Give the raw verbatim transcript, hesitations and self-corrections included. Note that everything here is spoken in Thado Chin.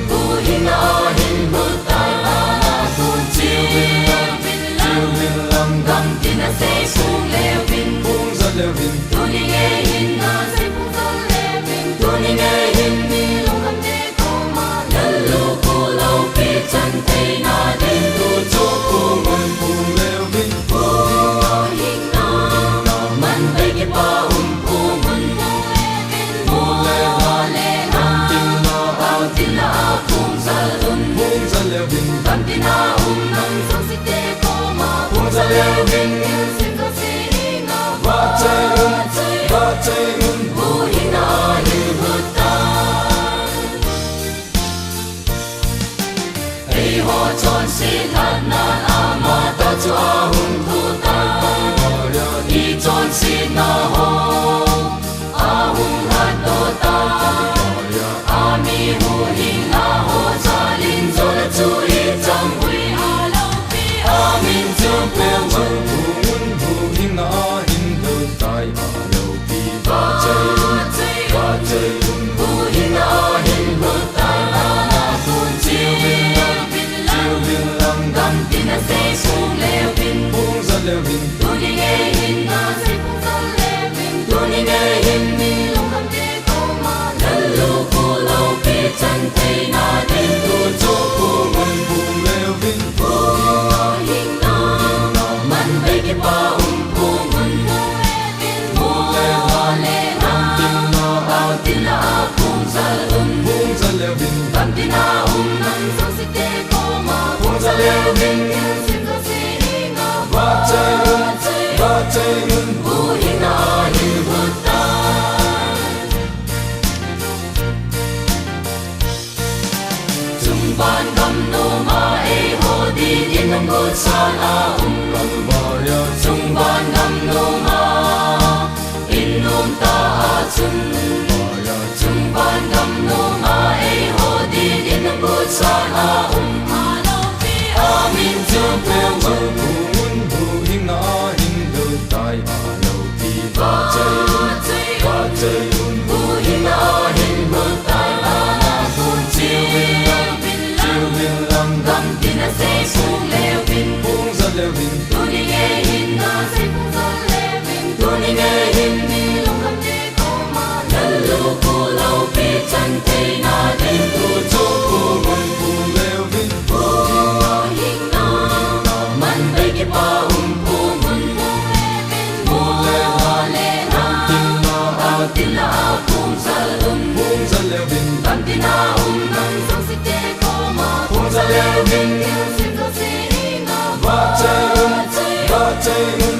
Buhina ahin lut tai, ana kun chiuvin lang, chiuvin lang, gamtina sei sung leuvin, pung ja leuvin. Tuni ngei hin na sei pung ja leuvin, tuni ngei hin mi lungkham te koma, lallu khu loupi chan theina din tu chu pung un pung leuvin. Buhina man bei kipa um pung un pung leuvin. Mu le ha le na, tin na a, tin na a pung jal un, pung jal leuvin. Gamtina um nang jouse te koma, pung jal leuvin. Thilsem jouse henga vahchoi un, vahchoi un. Buhina ahin lut tai. Eiho chonset lhatna a ama toh chu ahung lhung tai. I chonsetna ho ahung lhatdoh tai. Ami huhhingna ho jal in jona chu ichan gui a loupi, amin chu peng un. Buhina ahin lut tai, a loupi vahchoi un, vahchoi un. Buhina ahin lut tai, ana kun chiuvin lang, chiuvin lang, gamtina sei sung leuvin, pung jal leuvin. Tuni ngei hin na sei pung jal leuvin, tuni ngei hin mi lungkham te koma, lallu khu loupi chan theina din tu chu pung un pung leuvin. Buhina man bei kipa um pung un pung leuvin. Mu le ha le na, tin na a, tin na a pung jal un, pung jal leuvin. Gamtina um nang jouse te koma, pung jal leuvin. Thilsem jouse henga vahchoi un, vahchoi un. Buhina ahin lut tai. Chungvan gam noma eiho din in hung gutsah a um. Kalvaria chungvan gam noma in um ta a chun, chungvan gam noma eiho din in hung gutsah a um. Amin chu peng un. Pung un, buhina ahin lut tai, a loupi vahchoi un, vahchoi un. Buhina ahin lut tai, ana kun chiuvin lang, chiuvin lang, gamtina sei sung leuvin, pung jal leuvin. Tuni ngei hin na sei pung jal leuvin, tuni ngei hin mi lungkham te koma, lallu khu loupi chan theina din tu chu pung un pung leuvin. Buhina man bei kipa um pung un pung leuvin. Mu le ha le na, tin na a, tin na a pung jal un, pung jal leuvin. Gamtina um nang jouse te koma, pung jal leuvin. Thilsem jouse henga vahchoi un, vahchoi un.